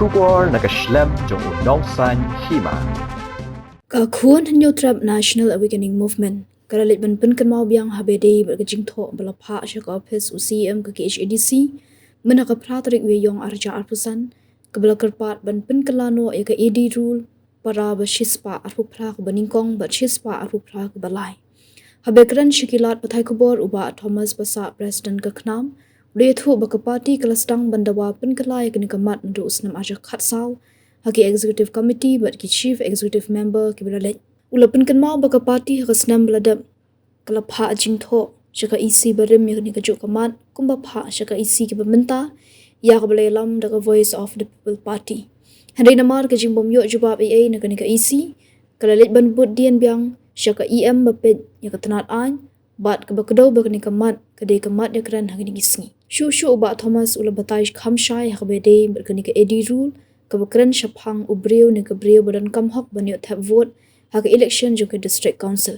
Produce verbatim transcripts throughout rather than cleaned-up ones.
Khubor na ka shlem jong u Nongsaiñ Hima. Ka Khun Hynñiewtrep National Awakening Movement ka la leit ban pynkynmaw biang ha Bedei bad ka jingthoh ba la phah sha ka ophis u C E M ka K H A D C mynta ka phra tarik u Ïaiong arhajar arphew san, kaba la kyrpad ban pynkylla noh ïa ka A D rule para ba shispah arphew phra kaba nyngkong bad shispah arphew phra kaba lai. Haba kren sha ki lad pathai khubor, u Bah Thomas Passah, President ka KHNAM, u la ïathuh ba ka party ka la sdang ban dawa pynkylla ïa kane ka mat naduh u snem arhajar khatsaw ha ki Executive Committee bad ki Chief Executive Member kiba la leit. U la pynkynmaw ba ka party ha ka snem ba la dep ka la phah jingthoh sha ka E C barim ïa kane ka juh ka mat kumba phah sha ka E C kaba mynta, ïa kaba la ïalam da ka Voice of the People Party. Hynrei namar ka jingbym ïoh jubab ei ei na kane ka E C, ka la leit ban bud dien biang sha ka E M ba peit ïa ka tnat aiñ bad kaba kdew ba kane ka mat ka dei ka mat ïakren ha kine ki sngi. Shuh shuh u Bah Thomas u la batai kham shai ha kaba ïadei bad kane ka A D rule kaba kren shaphang u briew ne ka briew ba donkam hok ban ïoh thep vote ha ka election jong ka District Council.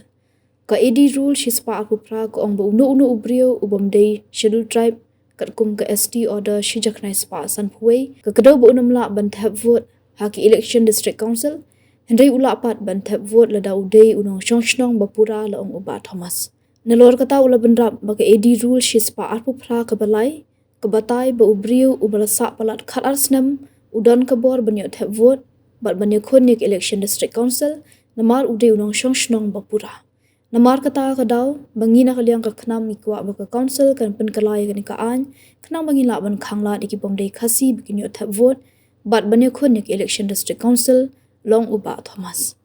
Ka A D rule shispah arphew phra ka ong ba uno uno u briew u bym dei Scheduled Tribe, katkum ka S T order shi hajar khyndai spah sanphew wei, ka kdew ba un ym lah ban thep vote ha ki election District Council, hynrei u lah pat ban thep vote lada u dei u nongshong shnong ba pura, la ong u Bah Thomas. Nalor kata u la bynrap ba ka A D rule shispah arphew phra kaba lai ka batai ba u briew uba la sah palat khatar snem u don ka bor ban ïoh thep vote bad ban ïakhun ïa ka election District Council namar u dei u nongshong shnong ba pura. Namar kata ka daw ba ngi na ka liang ka KHNAM ngi kwah ba ka Council kan pynkylla ïa kane ka aiñ khnang ba ngin lah ban khanglad ïa ki bym dei Khasi ba kin ïoh thep vote bad ban ïakhun ïa ka election District Council, la ong u Bah Thomas.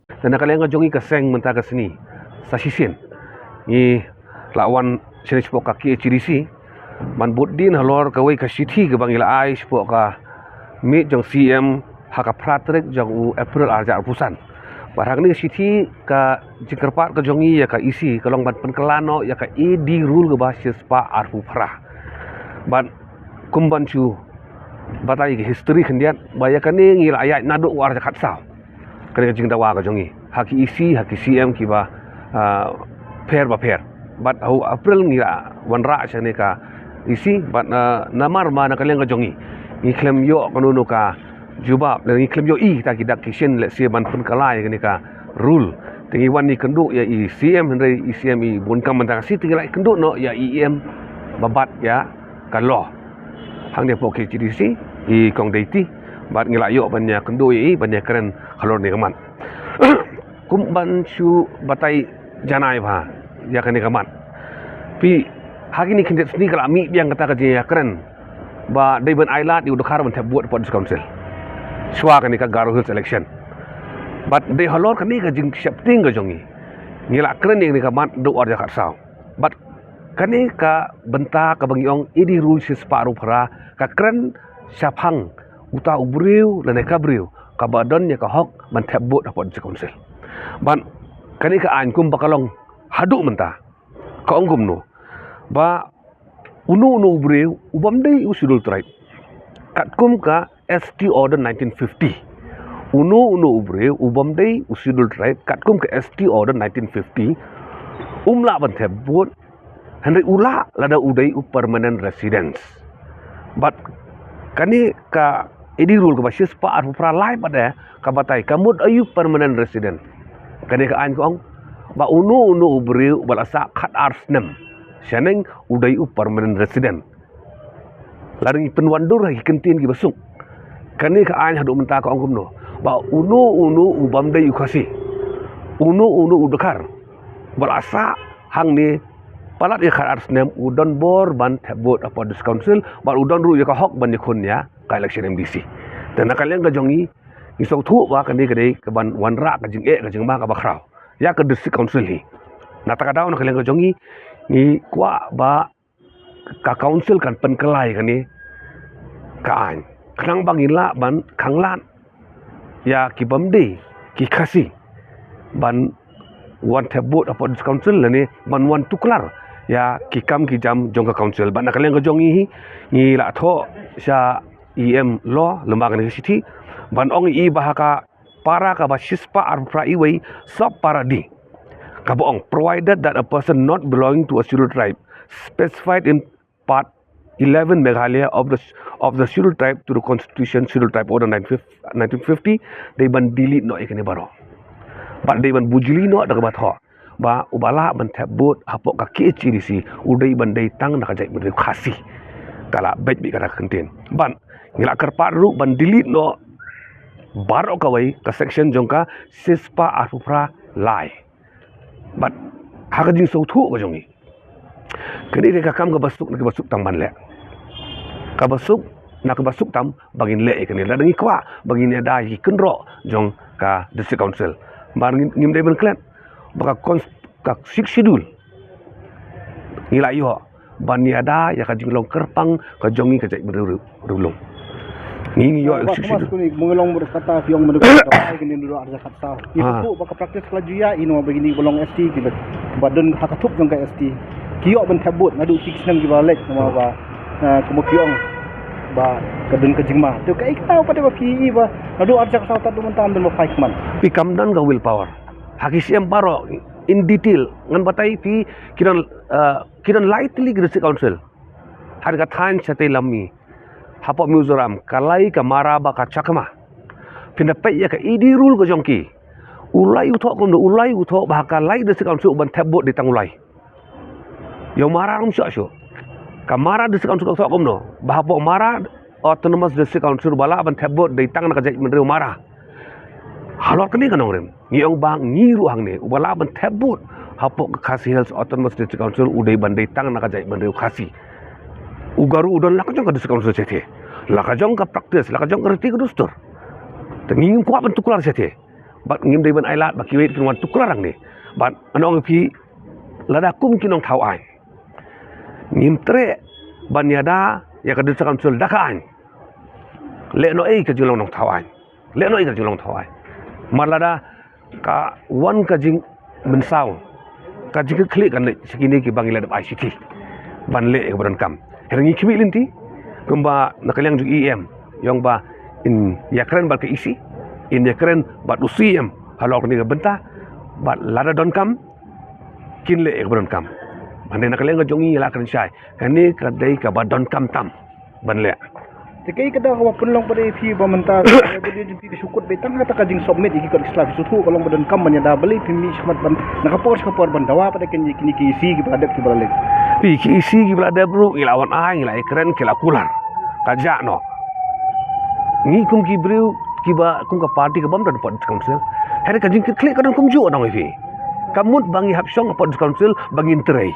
Te na ka liang ka jong ngi ka seng mynta ka sngi sa shisien ngi la wan shane shapoh ka K H A D C ban bud dien halor kawei ka shithi kaba ngi la ai shapoh ka miet jong C M ha ka phra tarik jong u April arhajar arphew san. Bad ha kane ka shithi ka jingkyrpad ka jong ngi ïa ka E C ka long ban pynkylla noh ïa ka A D rule kaba shispah arphew phra. Bad kum ban shu batai ka history khyndiat ba ïa kane ngi la ïaid naduh u arhajar khatsaw. Kane ka jingdawa ka jong ngi ha ki E C ha ki C M kiba, ah, pher ba pher. Bad ha u April ngi la wanrah sha kane ka E C bad, ah, namar ma na ka liang ka jong ngi ngi khlem ïoh kano kano ka jubab lane ngi khlem ïoh i kita ki dak ki shin lehse ban pynkylla ïa kane ka rule. Te ngi wan ngi kynduh ïa i C M hynrei i C M i bun kam mynta ka sngi, te ngi la kynduh noh ïa i E M ba bat ïa ka law. Hangne hapoh K H A D C i Kong Deiti bad ngi la ïoh ban ïa kynduh ïa i ban ïa kren halor ne ka mat. Kum ban shu batai janai bha ïa kane ka mat. Phi, ha kine khyndiat sngi ka la mih biang kata ka jingïakren ba dei ban ailad ïa u Dkhar ban thep vote hapoh District Council shuwa kane ka Garo Hills election. Bad dei halor kane ka jingsheptieng ka jong ngi ngi la kren ïa kane ka mat naduh u arhajar khatsaw. Bad kane ka bynta kaba ngi ong A D rule shispah arphew phra ka kren shaphang uta u briew lane ka briew kaba don ïa ka hok ban thep vote hapoh District Council. Bad kane ka aiñ kumba ka long haduh mynta ka ong kumno ba uno uno u briew u bym dei u Scheduled Tribe katkum ka S T Order nineteen fifty. Uno uno u briew u bym dei u Scheduled Tribe katkum ka S T Order nineteen fifty um lah ban thep vote, hynrei u lah lada u dei u permanent resident. Bad kane ka A D rule kaba shispah arphew phra lai pat de ka batai ka mut aïu permanent resident. Kane ka aiñ ka ong ba uno uno u briew ba la sah khatar snem shaneng u dei u permanent resident. Lada ngi pynwandur ha ki kyntien kiba suk, kane ka aiñ haduh mynta ka ong kumno ba uno uno u bym dei u Khasi, uno uno u Dkhar ba la sah hangne palat ïa khatar snem u don bor ban thep vote hapoh District Council bad u don ruh ïa ka hok ban ïakhun ïa ka election M D C. Te na ka liang ka jong ngi ngi sngewthuh ba kane ka dei kaban wanrah ka jingeh ka jingma kaba khraw ïa ka District Council hi. Na kata ka daw na ka liang ka jong ngi ngi kwah ba ka Council kan pynkylla ïa kane ka aiñ khnang ba ngin lah ban khanglad ïa ki bym dei ki Khasi ban wan thep vote hapoh District Council lane ban wan tuklar ïa ki kam ki jam jong ka Council. Bad na ka liang ka jong ngi hi ngi la thoh sha E M Law lyngba kane ka shithi ban ong ïa i ba ha ka para kaba shispah arphew phra iwei sub para D kaba ong, provided that a person not belonging to a Scheduled Tribe specified in Part eleven Meghalaya of the of the Scheduled Tribe to the Constitution, Scheduled Tribe Order nineteen fifty, dei ban delete noh ïa kine baroh. Bad dei ban bujli noh da kaba thoh ba uba lah ban thep vote hapoh ka K H A D C u dei ban dei tang na ka jaitbynriew Khasi. Ka la beit beit kata ka kyntien. Bad ngi la kyrpad ruh ban delete noh baroh kawei ka section jong ka shispah arphew phra lai. Bad ha ka jingsngewthuh ka jong ngi, kane ka dei ka kam kaba suk na kaba suk tam ban leh. Kaba suk na kaba suk tam ba ngin leh ïa kane. Lada ngi kwah ba ngin ïada ïa ki kynroh jong ka District Council, ba ngin, ngim dei ban klet ba ka cons-, ka Sixth Schedule ngi la ïoh ban ïada ïa ka jinglong kyrpang ka jong ngi ka jaitbynriew Riewlum. Ngi, ngi ïoh ïa ka Sixth Schedule. Ba kine, ba ngi long bad kata phi ong mynta ka kine ndu ar hajar khatsaw. Ngi sngewthuh ba ka practice ka la ju ïa i namar ba kine ba long S T ki ba, ba don ha ka thup jong ka S T ki ïoh ban thep vote naduh ki snem kiba leit namar ba, eh, kumba phi ong ba ka don ka jingma. Te kaei kata pat ba phi i ba naduh ar hajar khatsaw tad haduh mynta ym don ba phai khmat? Phi, kam don ka willpower. Ha ki C M baroh in detail ngan batai phi, ki don, eh, ki don lai tylli ki District Council. Ha ka thaiñ Shatei Lammi hapoh Mizoram, ka Lai, ka Mara bad ka Chakma. Phin da peit ïa ka E D rule ka jong ki. U Lai u thoh kumno? U Lai u thoh ba ha ka Lai District Council u ban thep vote dei tang u Lai. Ïa u Mara ruh shuh shuh. Ka Mara District Council ka thoh kumno? Ba hapoh Mara Autonomous District Council uba lah ban thep vote dei tang na ka jaitbynriew Mara. Halor kane ka nongrim ngi ong ba ngi ruh hangne uba lah ban thep vote hapoh ka Khasi Hills Autonomous District Council u dei ban dei tang na ka jaitbynriew Khasi. U Garo u don la ka jong ka District Council shatei, la ka jong ka practice, la ka jong ka riti ka dustur. Te ngim kwah ban tuklar shatei. Bad ngim dei ban ailad ba kiwei kin wan tuklar hangne. Bad ngan ong ïa phi, lada kum ki nongthaw aiñ ngim treh ban ïada ïa ka District Council da ka aiñ, leh noh ei ka jinglong nongthaw aiñ? Leh noh ei ka jinglong nongthaw aiñ? Mar lada ka wan ka jingmynsaw, ka jingkitkhlieh kan leit sha kine kiba ngi la dep ai shithi ban leh ïa kaba donkam. Hynrei ngi khmih lynti kumba na ka liang jong i E M i ong ba in ïakren bad ka E C, in ïakren bad u C M halor kane ka bynta, bad lada donkam kin leh ïa kaba donkam. Hynrei na ka liang ka jong ngi la kren shai, kane ka dei kaba donkam tam ban leh. Te kaei kata kaba pynlong pat ïa phi ba mynta ka dei jong phi ka shu kut beit tang kata ka jingsubmit ïa ki kot ki sla? Phi sngewthuh ka long ba donkam ban ïada, balei phi mih shakhmat ban na ka por sha ka por ban dawa pat ïa kine ki E C kiba la dep kiba la leit? Phi, ki E C kiba la dep ruh ngi la wan ai, ngi la ïakren, ki la kular. Ka jah noh. Ngi kum ki briew kiba kum ka party kaba ym don hapoh District Council, hynrei ka jingkitkhlieh ka don kumjuh, ngan ong ïa phi. Ka mut ba ngi hap shong hapoh District Council ba ngin trei.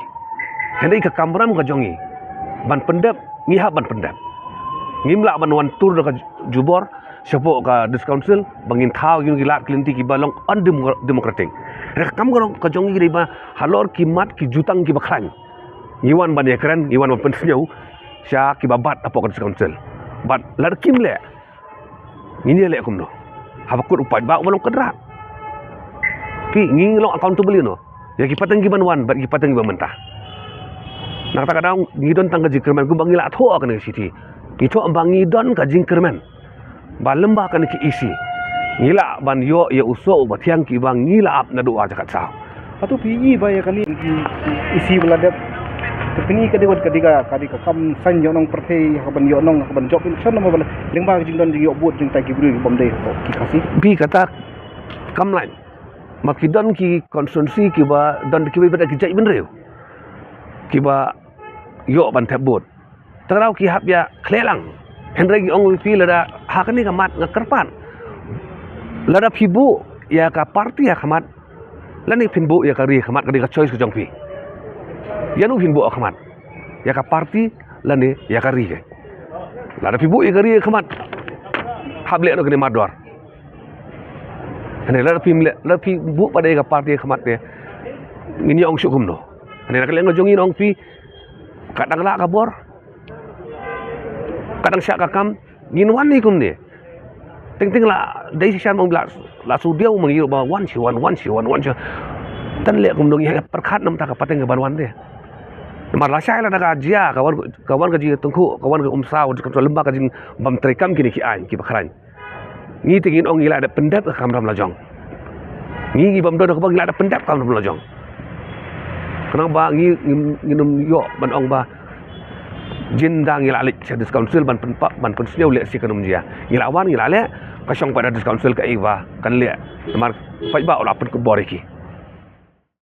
Hynrei ka kamram ka jong ngi ban pyndep, ngi hap ban pyndep. Ngim lah ban wan tur da ka jubor shapoh ka District Council ba ngin thaw ïa ki lad ki lynti kiba long undemocratic. Hynrei ka kam ka jong ngi dei ba halor ki mat ki jutang kiba khlaiñ ngi wan ban ïakren, ngi wan ban pynsngew sha kiba bat hapoh ka District Council. Bad lada kim leh, ngin ïaleh kumno? Haba kut u paidbah uba long kynrad. Phi, ngi long accountable ïano? Ïa ki pateng kiban wan bad ki pateng kiba mynta. Na kata ka daw ngi don tang ka jingkyrmen kumba ngi la thoh ha kane ka shithi. Ngi thoh ba ngi don ka jingkyrmen ba lyngba kane ka E C ngi lah ban ïoh ïa u soh uba thiang kiba ngi la ap naduh ar hajar khatsaw. Hato phi i ba ïa kane ka E C ba la dep, te phin i ka dei wat ka dei ka, ka dei ka kam saiñ ïohnong pyrthei ha kaban ïohnong, ha kaban jop election, namar ba la lyngba ka jingdon jingïoh vote jong kita ki briew kibym dei hapoh ki Khasi? Phi, kata kam lait. Ma ki don ki constituency kiba don kiwei pat ki jaitbynriew kiba ïoh ban thep vote. Te ka daw ki hap ïa khleh lang. Hynrei ngi ong ïa phi, lada ha kane ka mat nga kyrpad, lada phi buh ïa ka party ha khmat lane phin buh ïa ka ri ha khmat, ka dei ka choice ka jong phi. Ïano phin buh ha khmat, ïa ka party lane ïa ka ri? Lada phi buh ïa ka ri ha khmat, hap leh noh kane mardor. Hynrei lada phi leh, lada phi buh pat ïa ka party ha khmat te, ngin ïa ong shuh kumno? Hynrei na ka liang ka jong ngi ngan ong ïa phi, ka dang lah ka bor, ka dang shah ka kam, ngin wan hi kumne. Teng teng la dei shisha ma la, la shu diaw ma ngi ruh ba wan shi wan, wan shi wan, wan shi. Tang leh kumno ngi hap pyrkhat namar ka pateng kaban wan te. Namar lashai lada ka jia, ka wan, ka wan ka jingïatyngkhuh, ka wan ka umsaw, ka lyngba ka jingbymtreikam kine ki aiñ kiba khlaiñ. Ngi te ngin ong ngi la dep pyndep ka kamram lajong. Ngi, ngi bym don ha kaba ngi la dep pyndep ka kamram lajong. Khnang ba ngi, ngi, ngin ym ïoh ban ong ba Jin da ngi la leit sha District Council ban pynpap, ban pynsngew leh shi kan ym jia. Ngi la wan, ngi la leh, ka shong pat da District Council ka ïa ba kan leh. Namar paidbah u la pynkupbor ïa ki.